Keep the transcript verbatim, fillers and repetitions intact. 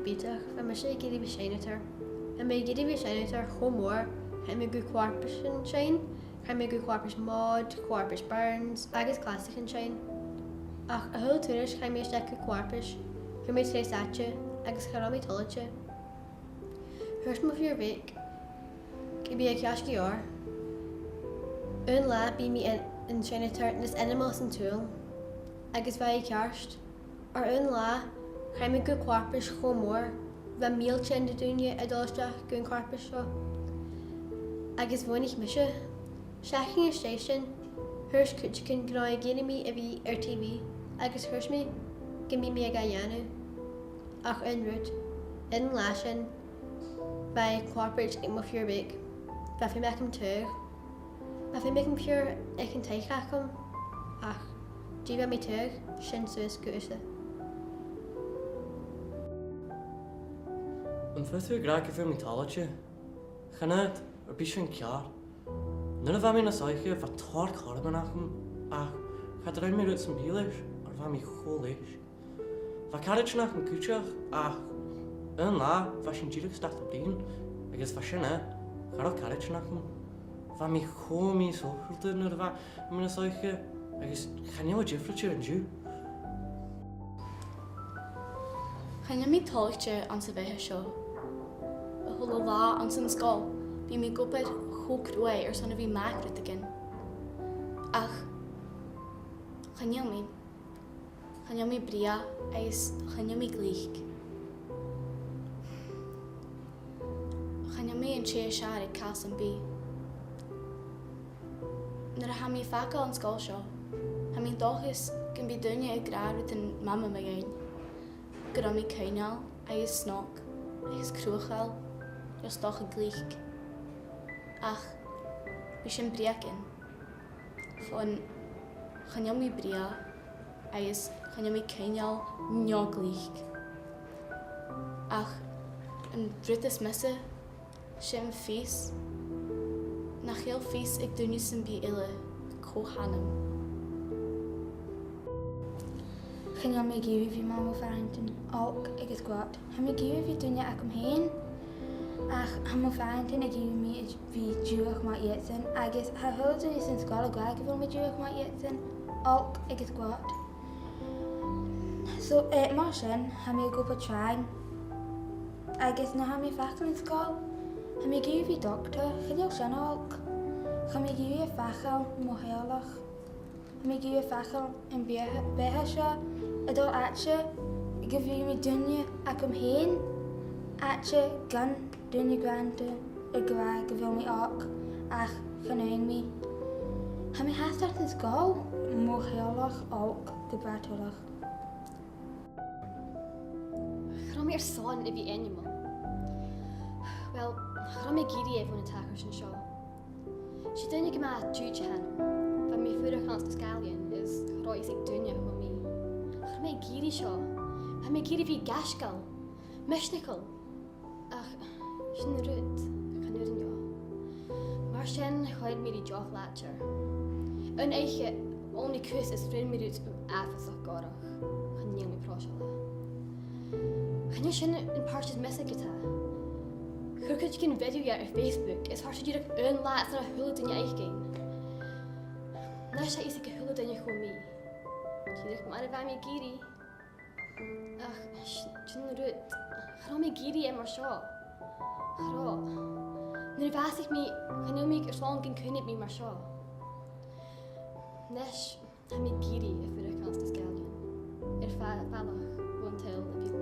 Bìodach, bha mise ag iarraidh a bhith seinneadair. Bha mi ag iarraidh a bhith seinneadair cho mòr, chaidh mi gu co-fharpaisean seinn, chaidh mi gu co-fharpais Maud, co-fharpais Burns, agus clasaichean seinn. Ach a h-uile turas chaidh mi a-steach gu co-fharpais, chuir mi tràth àite, agus cha robh mi toilichte. Thuirt mo phiuthar bheag gum biodh e ceart gu leòr. Aon latha bidh mi an, an seinneadair as ainmeile san t-saoghal, agus bha e ceart. Air aon latha, chaidh mi gu co-fharpais cho mòr, bha mìltean de dhaoine a' dol a-steach gun co-fharpais seo. Agus bhuannaich mise. Seachdain às dèidh sin, thuirt cuideigin gun robh e ag iarraidh mi a bhith air T V, agus thuirt mi gum biodh mi ga dhèanamh. Ach aon rud, aon latha sin, bha e co-fharpais aig mo phiuthar bheag. Bha feum agam tuigh. Bha feum agam piuthar aig an taigh agam, ach dè bha mi a' tuigsinn suas gu thusa. Am faod thu a ràdh gu bheil mi toilichte? Chan fhaod, oir bidh sin ceàrr. Nuair a bha mi nas òige, bha tòrr chothroman agam, ach cha do rinn mi rud sam bith leis, oir bha mi cho leisg. Bha caraidean agam cuideachd, ach aon latha bha sinn dìreach a-staigh a' bruidhinn, agus bha sin e, cha robh caraidean agam. Bha mi cho mì-shòisealta nuair a bha mi nas òige, agus chan eil e diofraichte an-diugh. Chan eil mi toilichte anns a' bheatha seo. A h-uile latha anns an sgoil, bidh mi ag obair cho cruaidh airson a bhith math air rudeigin. Ach chan eil mi. Chan eil mi brèagha agus chan eil mi glic. Chan eil mi an tè as fheàrr aig càil sam bith. Nuair a tha mi a' fàgail an sgoil seo, tha mi an dòchas gum bi daoine ag ràdh rudan mama mu dheidhinn, gun robh mi coibhneil agus snog agus cruthachail, is dòcha glic. Ach bidh sin brèagha. Fon, chan eil mi brèagha agus chan eil mi coibhneil no glic. Ach an rud as miosa, 's e am fios nach eil fios aig duine sam bith eile cò th' annam. Chan eil mi ag iarraidh a bhith mar mo phàrantan, olc agus gwot. Tha mi ag iarraidh a bhith duine agam fhèin, ach tha mo phàrantan ag iarraidh mi a bhith dìreach mar iadsan, agus tha a h-uile duine san sgoil ag ràdh gu bheil mi dìreach mar iadsan, olc agus gwot. So, eh, mar sin, tha mi ag obair trang, agus nuair a tha mi a' fàgail an sgoil, tha mi ag iarraidh a bhith doctor, chan eil sin olc. Tha mi ag iarraidh a dh'fhàgail mo theaghlach. Tha mi ag iarraidh a dh'fhàgail am beatha, beatha seo, a' dol àite gu bheil mi duine agam fhèin, àite gun duine grànda ag ràdh gu bheil mi olc ach chan fhaigh mi. Tha mi fhathast san sgoil, mo theaghlach olc gu bràth tuilleadh. Cha robh mi airson a bhith ainmeil. Well, cha robh mi ag iarraidh e bhon an t-seachdain seo. 'S e duine gu math diùid a th' annam. Bha mi a' fuireach anns na sgàilean is cha robh fhios aig duine cho mì. Cha robh mi ag iarraidh seo. Bha mi ag iarraidh a bhith gaisgeil. Misneachail. Ach sin an rud, chan urrainn dhomh. Mar sin, choisinn mi ri deoch-làidir. Aon oidhche, ol mi cus is rinn mi rud uabhasach gòrach. Chan eil mi pròiseil e. Chan e sin am pàirt as miosa ge-tà. Chuir cuideigin video dheth air Facebook is thòisich e dìreach aon latha 's ann a h-uile duine fhaicinn. Nis tha fios aig a h-uile duine cho mì. Dìreach mar a bha mi ag iarraidh. Ach, s-, sin an rud. Cha robh mi ag iarraidh e mar seo. Cha robh. Nuair a bhàsaich mi, chan eil mi airson gun cuimhnich mi mar seo. Nis, tha mi ag iarraidh a bhith a' fuireach anns na sgàilean. Air fa-, falach bhon t-saoghal a bhith